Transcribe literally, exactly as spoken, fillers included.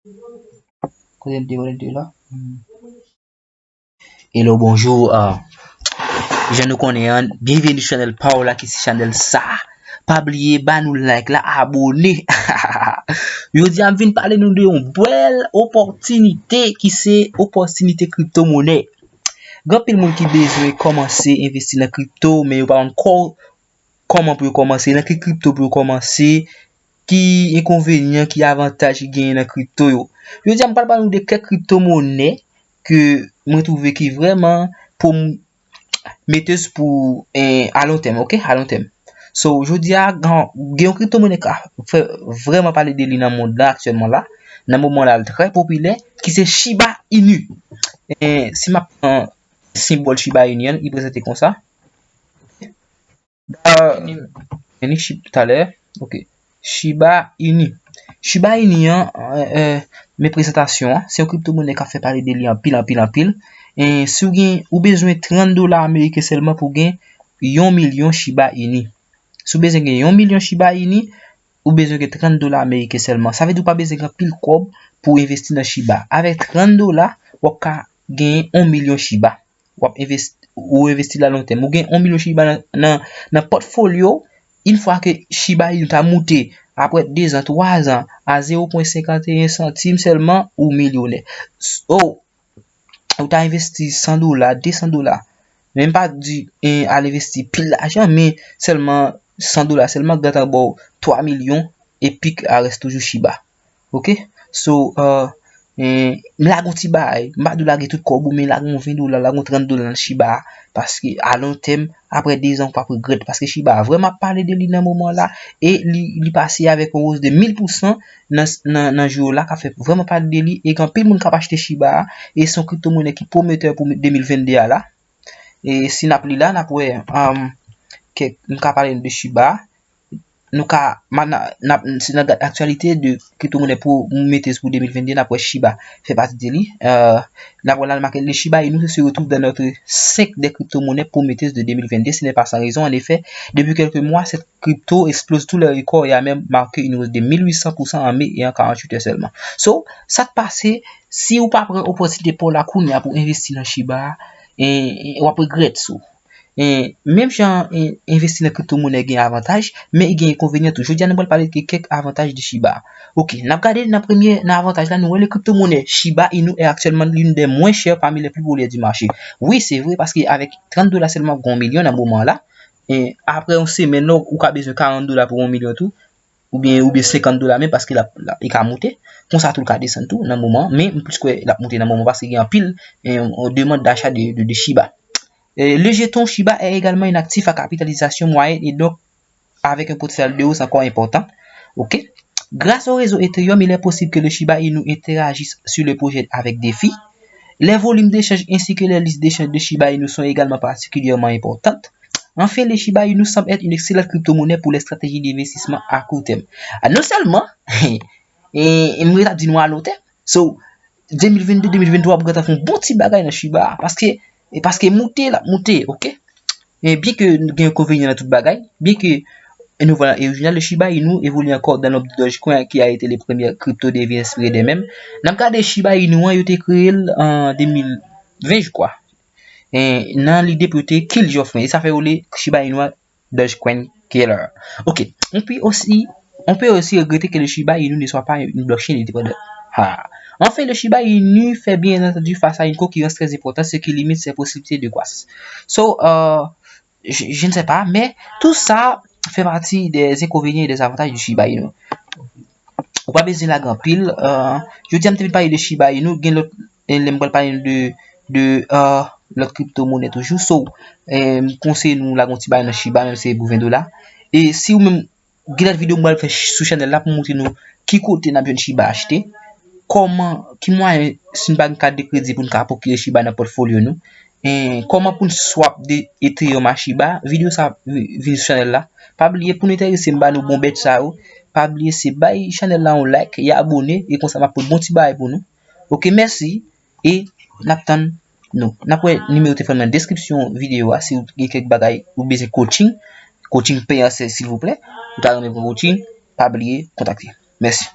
Kote m te, kote m te la? Hmm. Hello, bonjou. Ah, jan nou konnen an, byenveni sou chanèl pa w la ki se chanèl sa. Pa bliye ba nou like la, abone. Jodi a m vin pale nou de yon bèl opòtinite ki se opòtinite kripto monè. Gen anpil moun ki bezwen kòmanse envesti nan kripto, men yo pa konn kò-, kòman pou yo kòmanse, nan ki kripto pou yo kòmanse, ki enkonvenyan, ki avantaj ki genyen nan kripto yo. Jodi a, m pral ba nou de kèk kripto monè ke mwen twouve ki vrèman pwometez pou, eh, a lon tèm, ok? A lon tèm. So, jodi a, gen, gen yon kripto monè ka fè vrèman pale de li nan mond la aktyèlman la. Nan moman la, l trè popilè, ki se Shiba Inu. Eh, si m ap pran senbòl Shiba Inu an, li prezante konsa. Da, vini Shib-, talè. Ok. Shiba Inu. Shiba Inu an, eh, eh, men prezantasyon an, se yon kripto monè k ap fè pale de li anpil, anpil, anpil. E si w gen, ou bezwen trant dola ameriken sèlman pou gen yon milyon Shiba Inu. Si w bezwen gen yon milyon Shiba Inu, ou bezwen gen trant dola ameriken sèlman. Sa vle di w pa bezwen gen anpil kòb pou w envesti nan Shiba. Avèk trant dola, w ap ka gen yon milyon Shiba. W ap envesti, ou envesti la lon tèm. Ou gen yon milyon Shiba nan, nan, nan pòtfolyo w, yon fwa ke Shiba Inu ta moute, apre de zan, twa zan, a zewo pwen senkanteyen santim sèlman, ou milyonè. S-, oh, ou ta envesti san dola, de san dola. Men m pa di, eh, al envesti pil lajan, men sèlman san dola, sèlman gentan ba w twa milyon, e pik a rès toujou Shiba. Ok? So, eh, eh, m lage yon ti bagay. M pa di w lage tout kòb ou, men lage yon ven dola, lage yon trant dola nan Shiba a. Paske a lon tèm, apre de zan, ou p ap regrèt. Paske Shiba a vrèman ap pale de li nan moman la. E li, li pase avèk yon wòz de mil pousan nan, nan, nan jou yo la, k ap fè vrèman pale de li. E gen anpil moun k ap achte Shiba a. E se yon kripto monè ki pwometè pou de mil vennde a la. E si n ap li la, n ap wè, um, kèk, m ka pale nou de Shiba. Nou ka, ma-, n a, n ap, si n ap gad aktyalite de kripto monè pou, pou de mil vennde, n ap wè Shiba fè pati de li. Euh, n ap wè la make le Shiba Inu se retrouve dans notre cinq des crypto-monnaies prometteuses de deux mille vingt-deux. Ce n'est pas sans raison. En effet, depuis quelques mois, cette crypto explose tous les records et a même marqué une hausse de mille huit cents pour cent en mai et en quarante-huit heures seulement. So, sa k pase, si ou pa pran opòtinite pa w la kounye a pou envesti nan Shiba, e, e, w ap regrèt so. E, menm jan, e, envesti nan kripto monè gen avantaj, men gen enkonvenyan tou. Jodi a, nou pral pale de kèk avantaj de Shiba. Ok, n ap gade nan premye, nan avantaj la, nou wè le kripto monè Shiba Inu est actuellement l'une des moins chères parmi les plus populaires du marché. Wi, se vre, paske avèk trant dola sèlman, ou gen yon milyon nan moman la. E apre yon semèn, non, ou ka bezwen karant dola pou yon milyon tou. Oubyen, oubyen senkant dola menm, paske l ap, l ap, li ka moute. Konsa tou, l ka desann tou nan moman, men m plis kwè l ap moute nan moman, paske gen anpil, eh, demann dacha de, de, de Shiba. Eh, le jeton Shiba est également un actif à capitalisation moyenne et donc avec un potentiel de hausse encore important. Ok? Grâce au réseau Ethereum, il est possible que le Shiba Inu interagisse sur le projet avec DeFi. Les volumes d'échange ainsi que les listes d'échange de Shiba Inu sont également particulièrement importantes. Enfin, le Shiba Inu semble être une excellente crypto-monnaie pour les stratégies d'investissement à court terme. Ah, non sèlman, e, e m rete ap di nou a lon tèm. So, de mil vennde, de mil venntwa, ap gentan fè yon bon ti bagay nan Shiba a, paske, e paske moute, l ap moute, ok? E byen ke gen enkonvenyan nan tout bagay, byen ke nouvo la orijinal, le Shiba Inu évolue encore dans l'ombre de Dogecoin qui a été le premier crypto devise inspiré d'eux-mêmes. N ap gade Shiba Inu an, yo te kreye l an de mil ven, je crois. E nan lide pou yo te kill Geoffrey. E sa fè yo rele Shiba Inu a Dogecoin Killer. Ok. On peut aussi, on peut aussi regretter que le Shiba Inu ne soit pas une blockchain indépendante. Ah. Enfin, le Shiba Inu fait bien entendu face à une concurrence très importante, ce qui limite ses possibilités de croissance. So, euh, je, je ne sais pas, mais tout ça fait partie des inconvénients et des avantages du Shiba Inu. Ou pa bezwen lage anpil. Euh, jodi a m te vin pale de Shiba Inu, gen lòt, eh, lè m pral pale de, de, euh, lòt kripto monè toujou. So, eh, m konseye nou lage yon ti bagay nan Shiba, menm si se pou ven dola. E si ou menm, gen lòt videyo m pral fè sou chanèl la pou montre nou ki kote n ap jwenn Shiba achte, kòman, ki mwayen, si n pa gen kat de kredi pou n ka pwokire Shiba nan pòtfolyo nou, e kòman pou n swap de Ethereum a Shiba, videyo sa vi-, vin sou chanèl la. Pa bliye, pou nou enterese m ba nou bon bèt sa yo, pa bliye se bay chanèl la yon like e abone, e konsa m ap pote bon ti bagay pou nou. Ok, mèsi, e n ap tann nou. N ap wè nimewo telefòn mwen nan deskripsyon videyo a, si w gen kèk bagay ou bezwen coaching, coaching peyan silvouplè, ou ta renmen pran coaching, pa bliye kontakte. Mèsi.